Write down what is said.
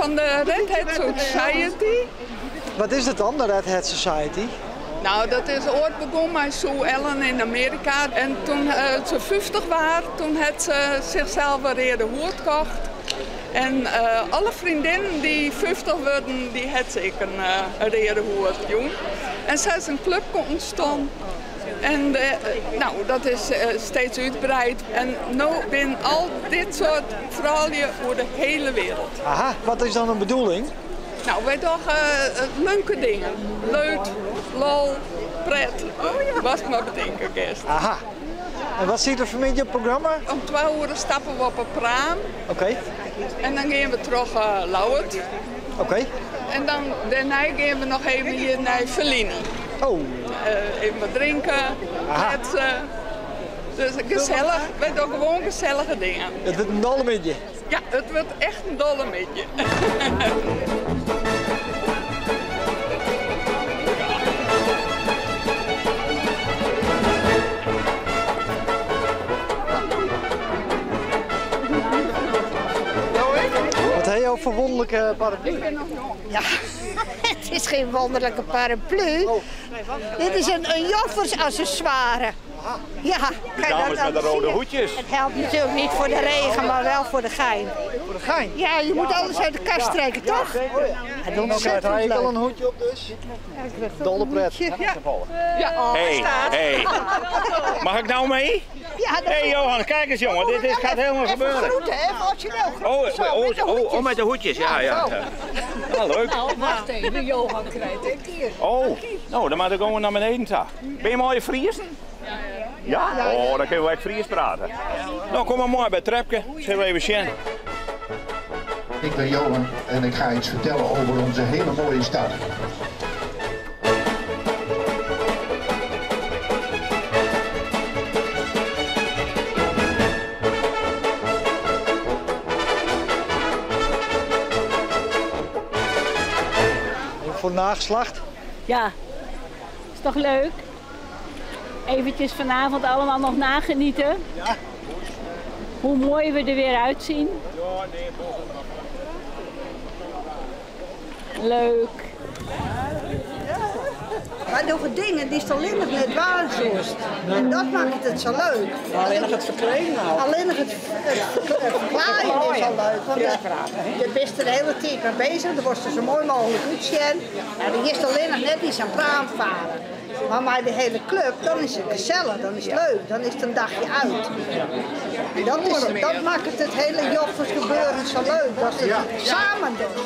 Fan de Red Hat Society. Wat is dat dan, de Red Hat Society? Nou, dat is oait begûn mei Sue Ellen yn Amearika. En toen se 50 waard, toen hat se sichsels in reade hoed kocht. En alle freondinnen dy't 50 wurden, dy hat se ek in reade hoed jûn. En sa is in klupke ûntstien. En nou, dat is steeds útbreid. En no binne al dit soart froulju oer de hiele wereld. Aha, wat is dan de bedoeling? Nou, wy dogge leuke dingen. Leuk, lol, pret, watst mar betinke kinst. Aha. En wat stiet der fan 'e middei op it programma? Om 2 oere stappe we op 'e praam. Oké. En dan gean we troch Ljouwert. Oké. En dan dêrnei gean we noch even hjir nei Fellini. Oh. Even wat drinke, kletse. Dus gesellich. Wy dogge gewoan gesellige dingen. It wurdt in dolle middei. Ja, it wurdt echt in dolle middei. Wat ha jo foar wonderlike paraplu? Ja, het is geen wonderlijke paraplu. Dit is een joffersaccessoire. Ja, De dames met de rode hoedjes. Het helpt natuurlijk niet voor de regen, maar wel voor de gein. Voor de gein? Ja, je moet alles uit de kast trekken, toch? Ja, dan krijgt hij al een hoedje op dus. Dolle pret. Ja. Ja. Hey, hey. Mag ik nou mee? Ja, Hé hey, Johan, kijk eens jongen, dit is, gaat helemaal even gebeuren. Groeten, even origineel groeten. Oh, Zo, oh, met de oh, oh, met de hoedjes, ja, ja. Ja, leuk. Nou, wacht even, Johan krijgt een keer. Oh, nou, dan moet ik gewoon naar beneden toe. Ben je mooie Friesen? Ja? Oh, dan kunnen we echt Fries praten. Nou, kom maar mooi bij Trepke. Zullen we even zien. Ik ben Johan en ik ga iets vertellen over onze hele mooie stad. Voor nageslacht? Ja, is toch leuk? Eventjes vanavond allemaal nog nagenieten. Ja. Hoe mooi we er weer uitzien. Leuk. Maar door dingen die alleen nog net waar zoest. En dat maakt het zo leuk. Alleen nog het verkleden al. Alleen nog het verklaaien is al leuk. Want je bent er de hele tijd mee bezig. Dan wordt er zo mooi mogelijk uitzien. En die is alleen nog net iets aan praat varen. Maar bij de hele club, dan is het gezellig, dan is het leuk, dan is het een dagje uit. Dat maakt het hele joffersgebeuren zo leuk, dat ze het samen doen.